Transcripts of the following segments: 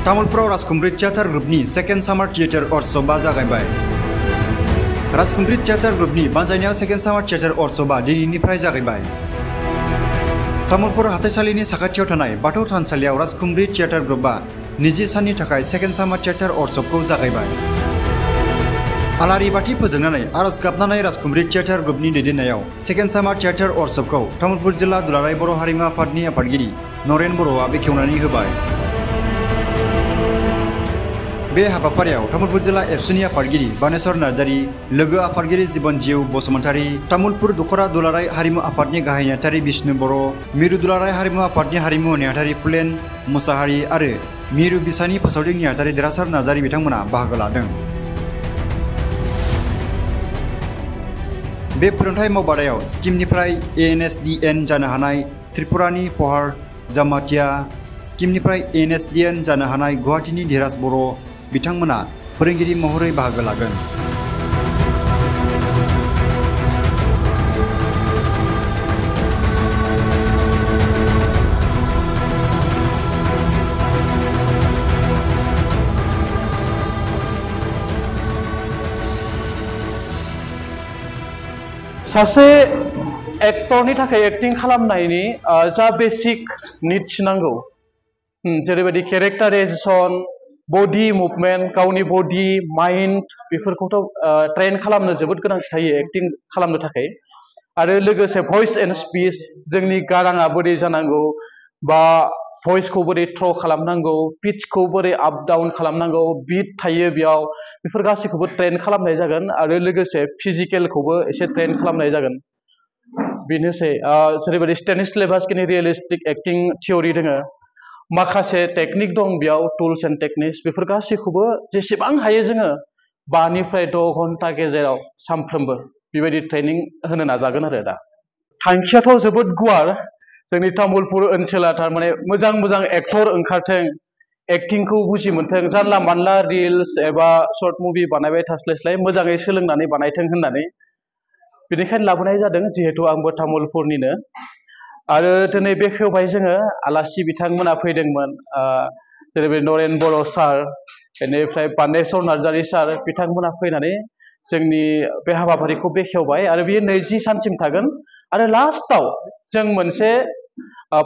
तामुलपुराव राजकुमारी theatre ग्रुपनि second सामार theatre वर्कशपआ जागायबाय। राजकुमारी थियेटार ग्रुपनि बानजायनायाव सेकेन्ड सामार थियेटार वर्कशपआ दिनैनिफ्राय जागायबाय। तामुलपुर हाथाइसालिनि साखाथियाव थानाय बाथौ थानसालियाव राजकुमारी थियेटार ग्रुपआ 20 साननि थाखाय सेकेन्ड सामार थियेटार वर्कशपखौ जागायबाय। आलारि बाथि फोजोंनानै आरज गाबनानै राजकुमारी थियेटार ग्रुपनि दैदेननायाव सेकेन्ड सामार थियेटार वर्कशपखौ तामुलपुर जिल्ला दुलाराय बर' हारिमु आफादनि आफादगिरि नरेन बर'आ बेखेवनानै होबाय। बे हाबाफारियाव तामुलपुर जिल्ला एबसुनि आफादगिरि बानेश्वर नार्जारी, लोगो आफादगिरि जीवन जिउ बसुमतारी, तामुलपुर दखरा दुलाराय हारिमु आफादनि गाहाय नेहाथारि बिष्णु बर', मिरु दुलाराय हारिमु आफादनि हारिमु नेहाथारि फुलेन मुसाहारि आरो मिरु बिसानि फोसावदिं नेहाथारि देरहासार नार्जारी बिथांमोना बाहागो लादों। बे फोरोंथाय मावबादायाव स्किमनिफ्राय ANSDN जानो हानाय त्रिपुरानि पहार जामातिया, स्किमनिफ्राय ANSDN जानो हानाय गुवाहाटीनि धीराज बर' बिथांमोना फोरोंगिरि महरै बाहागो लागोन। सासे एक्टरनि थाखाय एक्टिं खालामनायनि जा बेसिक निड्स नांगौ, जेरैबायदि केरेक्टाराइजेसन, बडि मुभमेन्ट, गावनि बडि माइन्ड बेफोरखौथ' ट्रेन खालामनो जोबोद गोनांथि थायो एक्टिं खालामनो थाखाय। आरो लोगोसे भइस एन्ड स्पिच, जोंनि गाराङा बोरै जानांगौ बा भइसखौ बोरै थ्र' खालामनांगौ, पिचखौ बोरै आप डाउन खालामनांगौ, बिट थायो बेयाव, बेफोर गासैखौबो ट्रेन खालामनाय जागोन। आरो लोगोसे फिजिकेलखौबो एसे ट्रेन खालामनाय जागोन। बेनोसै जेरैबायदि स्टेनिस्लावस्किनि रियेलिस्टिक एक्टिं थियरि दोङो, माखासे टेकनिक दं बेयाव, टुल्स एन्ड टेकनिक्स, बेफोर गासैखौबो जेसेबां हायो जोङो 5 निफ्राय 6 घन्टा गेजेराव सानफ्रोमबो बेबायदि ट्रेनिं होनो नाजागोन आरो दा। थांखियाथ' जोबोद गुवार। जोंनि तामुलपुर ओनसोला थारमाने मोजां मोजां एक्टर ओंखारथों, एक्टिंखौ बुजि मोनथों, जानला मानला रिल्स एबा शर्ट मुभि बानायबाय थास्लायस्लाय मोजाङै सोलोंनानै बानायथों होननानै बेनिखायनो लाबोनाय जादों, जिहेतु आंबो तामुलपुरनिनो। आरो दिनै बेखेवबाय जोङो, आलासि बिथांमोना फैदोंमोन, जेरैबायदि नरेन बर' सार, बेनिफ्राय बानेश्वर नार्जारी सार, बिथांमोना फैनानै जोंनि बे हाबाफारिखौ बेखेवबाय। आरो बेयो 20 सानसिम थागोन। आरो लास्टाव जों मोनसे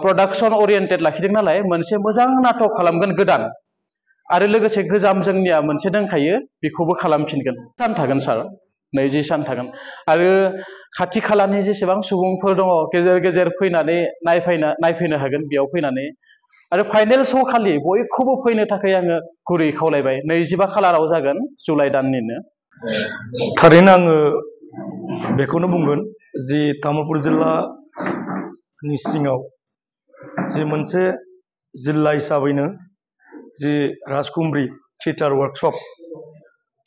प्रडाक्सन ओरिएन्टेड लाखिदों नालाय, मोनसे मोजां नाटक खालामगोन गोदान। आरो लोगोसे गोजाम जोंनिया मोनसे दंखायो, बेखौबो खालामफिनगोन। सान थागोन सार, 20 सान थागोन। आरो खाथि खालानि जेसेबां सुबुंफोर दङ, गेजेर गेजेर फैनानै नायफैनो हागोन बेयाव फैनानै। आरो फाइनेल श' खालि बयखौबो फैनो थाखाय आङो गुरै खावलायबाय। 25 खालाराव जागोन, जुलाइ दाननिनो। थारैनो आङो बेखौनो बुंगोन जि तामुलपुर जिल्लानि सिङाव जि मोनसे जिल्ला हिसाबैनो जि राजकुमारी थियेटार वर्कशप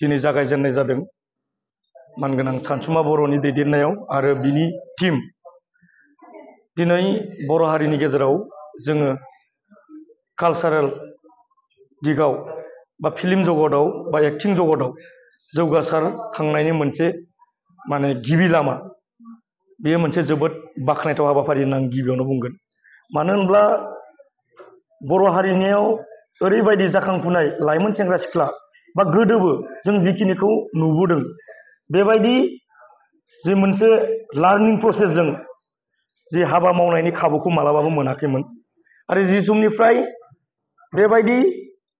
दिनै जागायजेननाय जादों मानगोनां सानसुमा बर'नि दैदेननायाव। आरो बिनि टीम दिनै बर' हारिनि गेजेराव जोङो कालचारेल दिगाव बा फिल्म जगताव बा एक्टिं जगताव जौगासारखांनायनि मोनसे गिबि लामा, बेयो मोनसे जोबोद बाख्नायथाव हाबाफारि होनना आं गिबियावनो बुंगोन। मानो होनब्ला बर' हारिनियाव ओरैबायदि जाखांफुनाय लाइमोन सेंग्रा सिख्ला बा गोदोबो जों जिखिनिखौ नुबोदों, बेबायदि जि मोनसे लार्निं प्रसेसजों जि हाबा मावनायनि खाबुखौ मालाबाबो मोनाखैमोन। आरो जि समनिफ्राय बेबायदि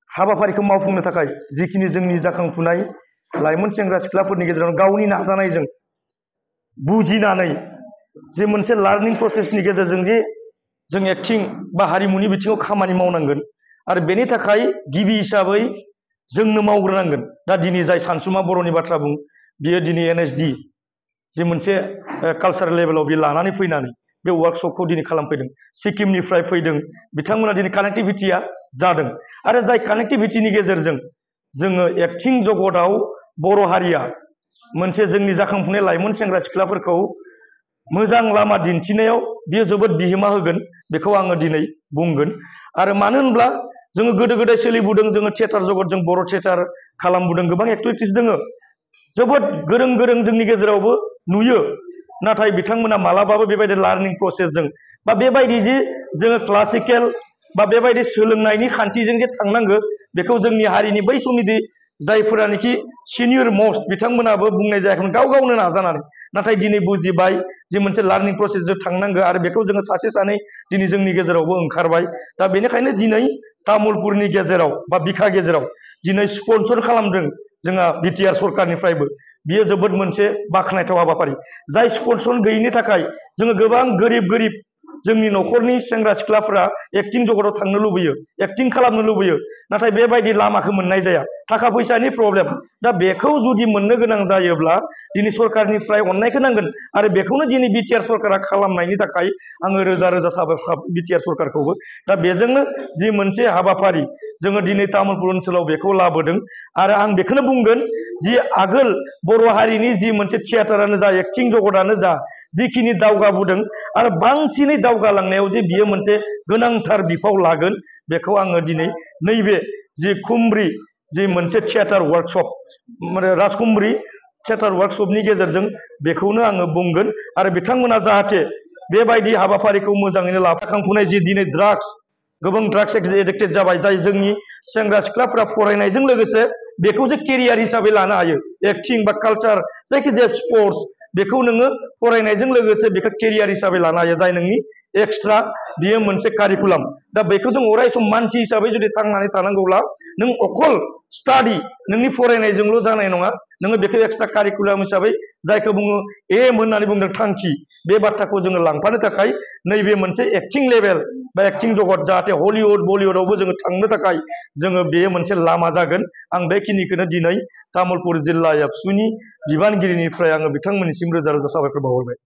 हाबाफारिखौ मावफुंनो थाखाय जिखिनि जोंनि जाखांफुनाय लाइमोन सेंग्रा सिख्लाफोरनि गेजेराव गावनि नाजानायजों बुजिनानै जे मोनसे लार्निं प्रसेसनि गेजेरजों जे जों एक्टिं बा हारिमुनि बिथिङाव खामानि मावनांगोन, आरो बेनि थाखाय गिबि हिसाबै जोंनो मावग्रोनांगोन। दा दिनै जाय सानसुमा बर'नि बाथ्रा बुं, बियो दिनै NSD जे मोनसे कालचारेल लेभेलाव बे लानानै फैनानै बे वार्कशपखौ दिनै खालामफैदों। सिक्किमनिफ्राय फैदों बिथांमोना, दिनै कानेक्टिभिटिया जादों। आरो जाय कानेक्टिभिटिनि गेजेरजों जोङो एक्टिं जगताव बर' हारिया मोनसे जोंनि जाखांफुनाय लाइमोन सेंग्रा सिख्लाफोरखौ मोजां लामा दिन्थिनायाव बियो जोबोद बिहोमा होगोन, बेखौ आङो दिनै बुंगोन। आरो मानो होनब्ला जोङो गोदो गोदाय सोलिबोदों, जोङो थियेटार जगत, जों बर' थियेटार खालामबोदों, गोबां एक्टिभिटिस दोङो, जोबोद गोरों गोरों जोंनि गेजेरावबो नुयो। नाथाय बिथांमोना मालाबाबो बेबायदि लार्निं प्रसेसजों बा बेबायदि जे जोङो क्लासिकेल बा बेबायदि सोलोंनायनि खान्थिजों जे थांनांगो, बेखौ जोंनि हारिनि बै समनि जायफोरानोखि सिनियर मोस्ट बिथांमोनाबो बुंनाय जायाखैमोन गाव गावनो नाजानानै नाथाय दिनै बुजिबाय जे मोनसे लार्निं प्रसेसजों थांनांगौ आरो बेखौ जोङो सासे सानै दिनै जोंनि गेजेरावबो ओंखारबाय दा बेनिखायनो दिनै तामुलपुरनि गेजेराव बा बिखा गेजेराव दिनै स्पन्सर खालामदों जोंहा बिटिआर सरकारनिफ्रायबो बियो जोबोद मोनसे बाख्नायथाव हाबाफारि जाय स्पन्सर गैयिनि थाखाय जोङो गोबां गोरिब जोंनि न'खरनि सेंग्रा सिख्लाफोरा एक्टिं जगताव थांनो लुबैयो एक्टिं खालामनो लुबैयो नाथाय बेबायदि लामाखौ मोननाय जाया थाखा फैसानि प्रब्लेम दा बेखौ जुदि मोननो गोनां जायोब्ला दिनै सरकारनिफ्राय अननायखौ नांगोन आरो बेखौनो दिनै बिटिआर सरकारा खालामनायनि थाखाय आङो रोजा रोजा साबायखर बिटिआर सरकारखौबो दा बेजोंनो जि मोनसे हाबाफारि जोङो दिनै तामुलपुर ओनसोलाव बेखौ लाबोदों आरो आं बेखौनो बुंगोन जि आगोल बर' हारिनि जि मोनसे थियेटारानो जा एक्टिं जगतानो जा जिखिनि दावगाबोदों आरो बांसिनै दावगालांनायाव जे बियो मोनसे गोनांथार बिफाव लागोन बेखौ आङो दिनै नैबे जि खुमब्रि जि मोनसे थियेटार वर्कशप माने राजखुमब्रि थियेटार वर्कशपनि गेजेरजों बेखौनो आङो बुंगोन आरो बिथांमोना जाहाथे बेबायदि हाबाफारिखौ मोजाङैनो लाफाखांफुनाय जि दिनै गोबां ड्राग्स एडिक्टेड जाबाय जाय जोंनि सेंग्रा सिख्लाफोरा फरायनायजों लोगोसे बेखौ जे केरियार हिसाबै लानो हायो एक्टिं बा कालचार जायखिजाया स्पर्ट्स बेखौ नोङो फरायनायजों लोगोसे बेखौ केरियार हिसाबै लानो हायो जाय नोंनि एक्सट्रा बियो मोनसे कारिकुलाम दा बेखौ जों अराय सम मानसि हिसाबै जुदि थांनानै थानांगौब्ला नों अकल स्टाडि नोंनि फरायनायजोंल' जानाय नङा नोङो बेखौ एक्सट्रा कारिकुलाम हिसाबै जायखौ बुङो एम होननानै बुंदों थांखि बे बाथ्राखौ जोङो लांफानो थाखाय नैबे मोनसे एक्टिं लेभेल बा एक्टिं जगत जाहाथे हलिउड बलिउडआवबो जोङो थांनो थाखाय जोङो बेयो मोनसे लामा जागोन आं बेखिनिखौनो दिनै तामुलपुर जिल्ला एबसुनि बिबानगिरिनिफ्राय आङो बिथांमोननिसिम रोजा रोजा साबायखर बावहरबाय।